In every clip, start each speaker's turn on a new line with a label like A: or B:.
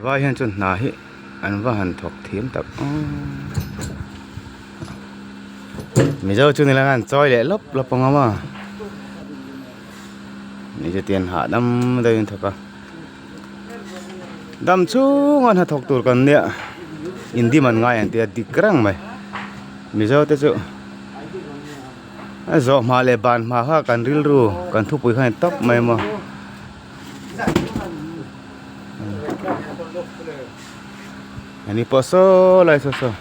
A: Vai hian chuan hna hi an va han thawk thiam tak aww mizo chu ni langa an chawi leh lawp lawp ang a maw ni chu tian hahdam deuhin thawk a dam chhunga hnathawk tur kan nia indim an ngai ang tih a dik reng mai mizo te chu a zawh hma leh ban hma kha kan rilru kan thupui kha a ni tawp mai a maw. Ani pawh saw lai saw saw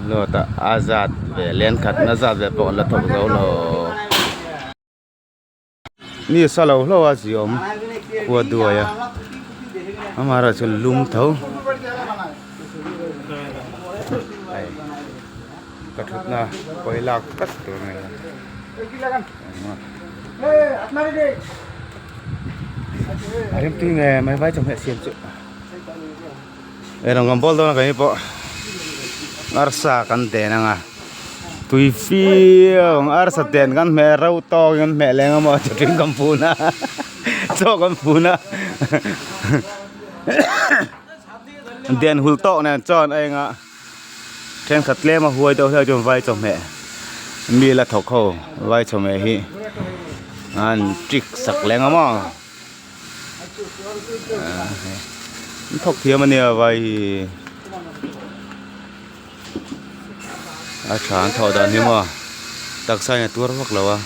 A: lawt ah a zat ve len khat na zat ve pawh an la thawk zo lo mi sa lo hlauh a chi awm khua duai a amaherawh chu lum tho hei ka thutna pawi lak tak tur a ni. A rem tui nge mai vai chawhmeh siam chu erawng kan bawl dawn a keini pawh arsa kan den ang a tui fiau ang arsa den kan hmeh ro tawk in kan hmeh leng a maw chawṭin kan fun a chaw kan fun a den hul tawk nen chuan a eng a. Thenkhat tlem a huai deuh hlek chuan vai chawhmeh mi la thawk ho vai chawhmeh hi an trick sak leng a maw an thawk thiam ania vai hi a tha an thawh dan hi maw taksa in a tuar vak lo a.